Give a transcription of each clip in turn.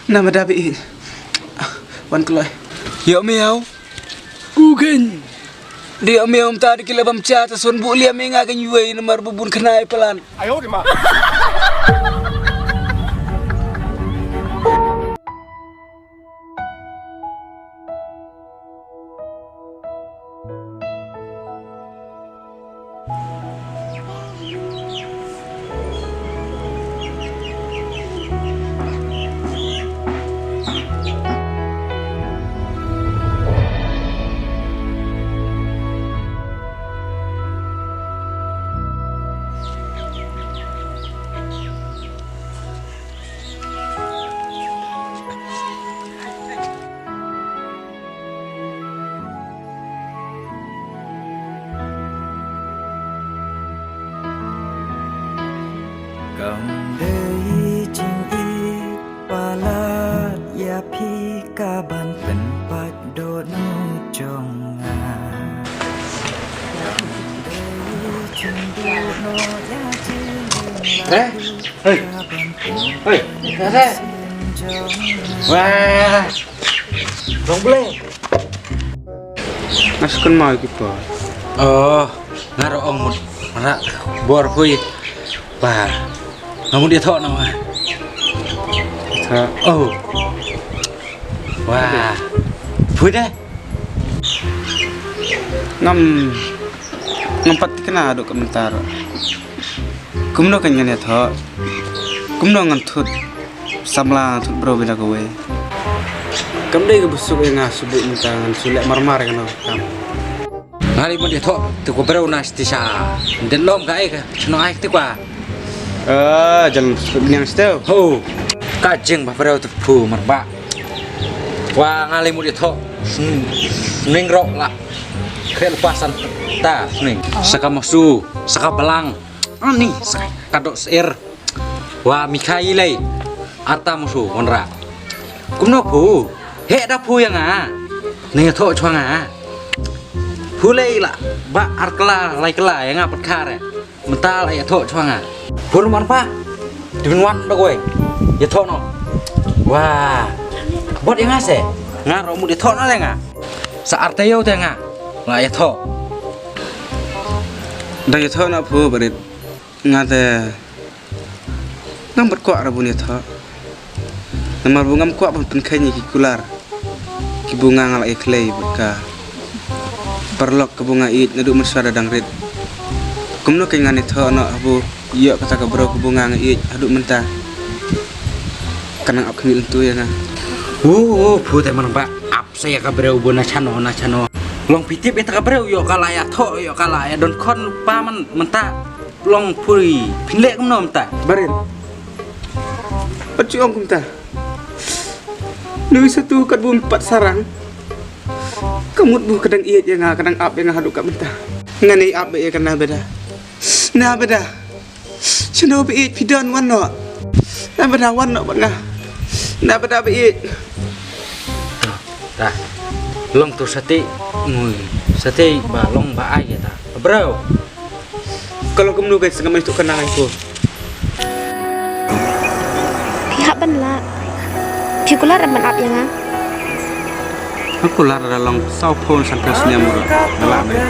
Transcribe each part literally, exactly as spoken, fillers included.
Na ma da ba ïeit. Wan kloi. Ïoh miaw. U khein. Dei ïoh miaw mynta dei ki la bam cha ta son bu liam ïa nga khein iwei namar bu bun khynnah i palat. Kam dei jingïeit palat ïa phi ka ban pynpait dohnud jong nga. Kam dei jingduh noh ïa jingim. Eh? Hei. Hei. Wah. Long Blei. Nga shu kynmaw ïa ki por. Oh, nga ruh ong mut. Nga ruh bor phi. Ba. Nga mut ïathoh noh nga. Ïathoh. Oh. Wah. Phi dei? Ngam, ngam pat thikna haduh ka mynta ruh. Kumno kan ngan ïathoh? Kumno ngan thut samla, ngan thut briew bad da kawei? Kam dei kaba suk ïa nga shu buh mynta, ngan shu leh marmar ïa kano ka kam. Nga lei mut ïathoh te ko briew na shisha. Dei lom ka ai ka shano ai te kwa. Ah, jan suk niang shisha. Ho. Ka jing ba briew te phu marba. Wa nga lei mut ïathoh. Sning rok la. Khreh lypa san ta sning. Sa ka masu, sa ka balang. Ani sa ka doh syiar. Wa Mikhail lei. Arta musu wanrah. Kumno phu? Heh da phu ïa nga. Nang ïathoh shuwa nga. Phu lei la ba ar kylla lai kylla ïa nga pat kha re. Mynta la ïathoh shuwa nga. Phu ruh marba. Te phin wan da kawei. Ïathoh noh. Wa. Bot ïa nga se. Nga ruh mut ïathoh noh lei nga. Sa ar taïew te nga la ïathoh. Da ïathoh noh phu barit. Nga te ngam pat kwah ruh ban ïathoh. Namar ba ngam kwah ban pynkheiñ ïa ki kular kiba nga nga la ïa khlei bad ka paralok kaba nga ïeit naduh mynshuwa da dang rit. Kumno kein ngan ïathoh noh haba ïoh kata ka briew kaba nga nga ïeit haduh mynta ka nang ap khmih lynti ïa nga. Hu hu, phu te man ba ap sa ïa ka briew ba na shano na shano. Long phi tip ïa kata ka briew ïoh ka la ïathoh ïoh ka la ïa don khun pa man mynta. Long phi, phin leh kumno mynta? Barit. Pat shu ong kumta. Nui sa tu kat bun pat sarang. Ka mut ba ka dang ïeit ïa nga, ka dang ap ïa nga haduh kat mynta. Ngan ïa ap ïa ka na beda. Na beda. Shano ba ïeit phi don wan noh. Na beda wan noh bad nga. Na beda ba ïeit. Ta. Long tu sati ngui. Sati ba long ba ai ta. Bro. Ka long kumno kein sa ngam ïathuh kane ïa phi. Phi hap ban lah. Phi kular em ban ap ïa nga? Nga kular da long saw phew san phew snem ruh nga lah beit.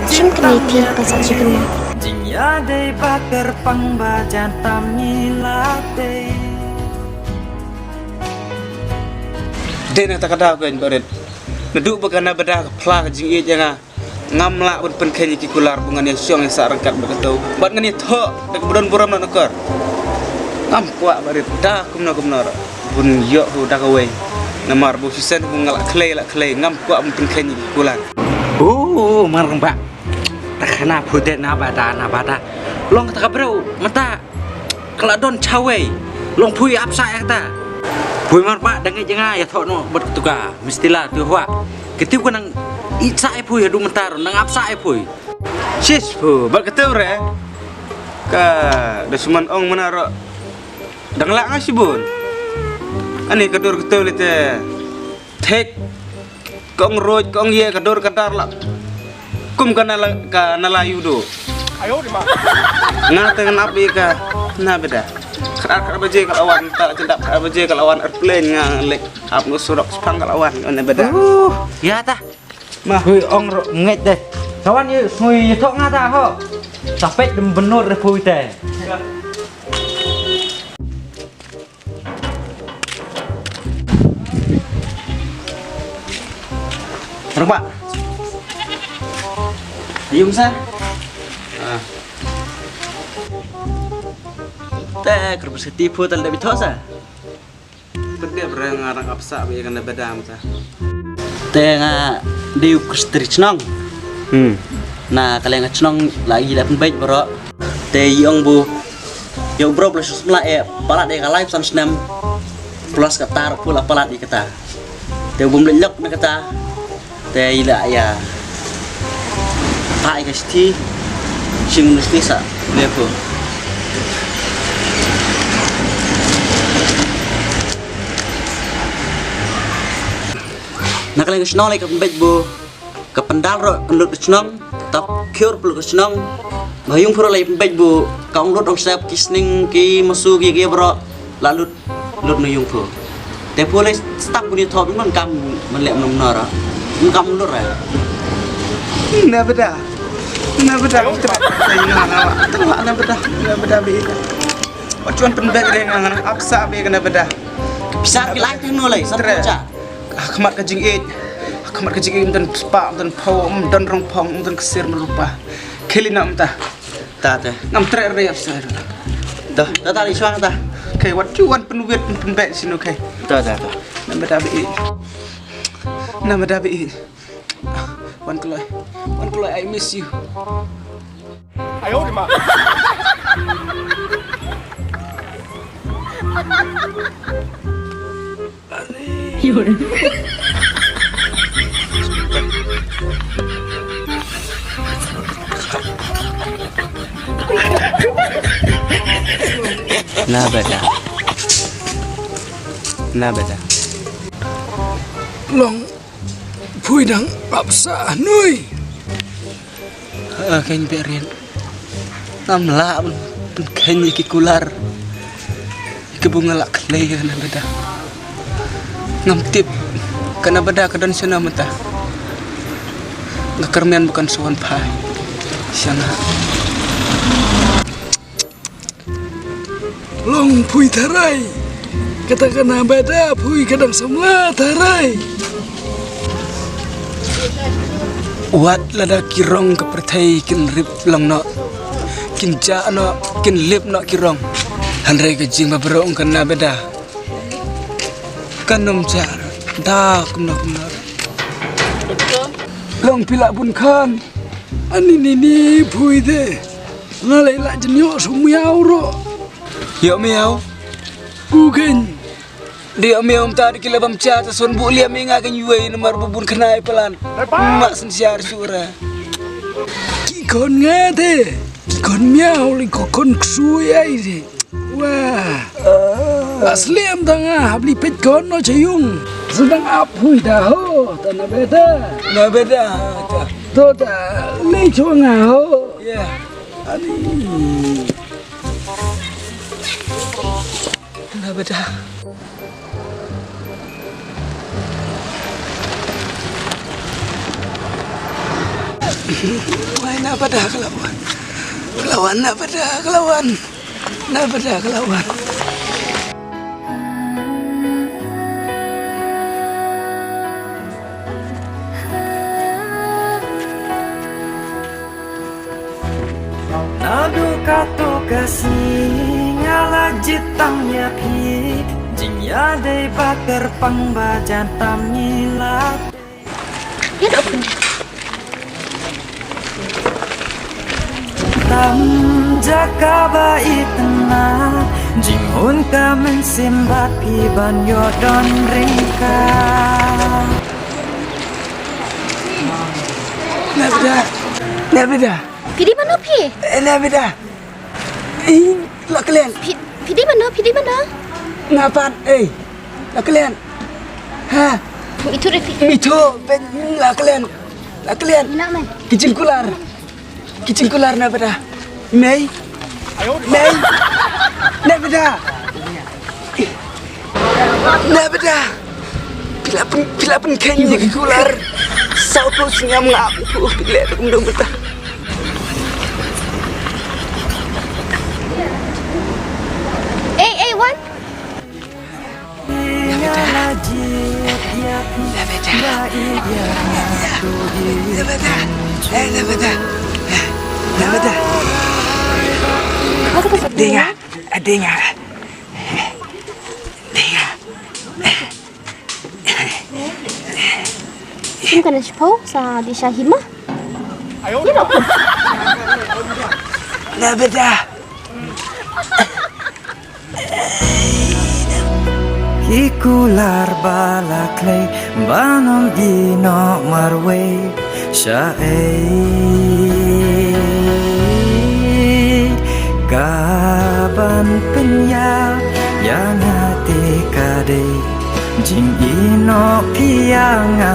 Shim kane ïa phi ban sah jingkynmaw. Jingïadei ba kyrpang ba jan tam ngi lah dei. Dei na kata ka daw kein Barit. Naduh ba ka na beda ka phla ka jingïeit ïa nga. Ngam lah ban pynkheiñ ïa ki kular ba ngan ïa shong ïa sah ryngkat bad kato. Bad ngan ïathoh da kaba don burom na kor. Ngam kwah Barit da kumno kumno ruh ban ïoh hu da kawei. Namar ba u shisien hu nga lah khlei lah khlei ngam kwah ban pynkheiñ ïa ki kular. Oh, mar ba. Ta khana phu te na bada na bada. Long kata ka briew mynta. Ka la don chawei. Long phu ïa ap sah ïa kata. Phu mar ba dang ïa nga ïathoh noh bad katu ka mistila tu hwa. Katu ka nang ïeit sah ïa phu haduh mynta ruh nang ap sah ïa phu. Sis phu bad katu re. Ka da shu man ong mana ruh. Dang lah nga shibun. Ani ka dur katu lite. Thik. Ka ong ruh ka ong ïa ka dur ka dar lah. Kum ka na la ka na la yudo. Nga te ngan ap ïa ka na beda. Khatar khatar baje ka la wan, ta jendap khatar baje ka la wan airplane nga lek ap no surok sepang ka la wan, wan beda. Uh, ya ta. Ma. Hui ong ro ngej deh. Kawan yu, hui yu thok nga ta ho. Tapet dem benur re pui te. Rukba. Ayum sa. Ah. Te kerbes keti phu tal da bitho sa. Pet dia bereng ngarang apsa be kan da bedam sa. Te nga diu kustri chnong. Hmm. Na kale nga chnong lagi da pun bait bro. Te yong bu. Yo bro plus semla e palat e ka live san snem. Plus ka tar pula palat e kata. Te bum lok na kata. Te ila ya. Pa ika sti. Sing nusti sa. Lepo. Na kale ka shnong le ka pembet bu. Ka pendal ro lut ka chnong, tap khiur pul ka chnong. Ba yung puro lai pembej bu, ka ong lut ong sep ki sning ki masu ki ki bro, la lut lut na yung puro. Te pule stap buni thop man kam man lek man nora. Man kam lut ra. Na beda. Na beda. Tengah na beda. Na beda bi. Wat chuan pynbek re nga ngan ap sa be kana beda. Pisa ki lai teng no lai sa. Tre. Cha. Ah, khmat ka jingïeit. Ah, khmat ka jingïeit, ym don spah, ym don phew, ym don rong phong, ym don ksir, ym don rupa. Kheli na mynta. Ta ta. Ngam tre re ap sa. Ta ta ta li chuan ta. Kai wat chuan pynwit pynbek sino kai. Ta ta ta. Na beda be. Na beda be. Wan kloi. Wan kloi, I miss you. Na beda. Na beda. Long. Phui dang ap sa nui. Ha, kein berian. Ngam lah pun kein ki kular. Ki bunga lah klei kana beda. Ngam tip kana beda ka don sena mata. Nga kermian bukan suan phai. Sianga. Long phui tharai. Kata kana beda phui kadang samla tharai. Wat lada ki rong ka pyrthei kin rip lang no. Kin ja no, kin lip no ki rong. Hanre ka jing ba bro ong kana beda. Kan nom ja. Da kumno kumno. Long pila bun khan. Ani ni ni phui de. Nga lei la jin yo su miau ro. Yo miau. Ku ken. Di yo miau mta di kila bam cha ta son bu lia mi nga ken yue namar bu bun khnai palan. Ma sen siar sura. Ki kon nga de. Ki kon miau li ko kon ksui ai de. Wah. Asli em dang ah beli pet kon no chayung. Sedang apui dah ho, tanah beda. Na beda. To ta lei chua nga ho. Ya. Ani. Na beda. Wai na beda kelawan. Kelawan na beda kelawan. Na beda kelawan. Naduh katto ka sngi nga la jied tam ïa phi, jingïadei ba kyrpang ba jan tam ngi la. Ïa doh pyndiat. Tam jaka ba itynnad, jinghun ka mynsiem bad phi ban ïoh don ryngkat. Nabida. Nabida. Phi dei mano phi? Eh, Nabida. Ih, la klen. Phi, phi dei mano, phi dei mano? Nga pat, eh. La klen. Ha? Itu re phi. Itu, ben, la klen. La klen. Ina man. Ki jingkular. Ki jingkular Nabida. Mei. Mei. Nabeda. Nabeda. Phi la pyn, phi la pynkheiñ ïa ki kular. Sawphew snem nga ap phi leh kumno mynta. Ei, ei, Wan. Nabeda. Nabeda. Nabeda. Eh, Nabeda. Nabeda. Dinga. Dinga. Dinga. Sim kana shipau sa di shahima. Nabeda. Ki kular ba la khlei ban ym ïehnoh marwei shaei. Ka ban pynïap ïa nga te ka dei jingïehnoh phi ïa nga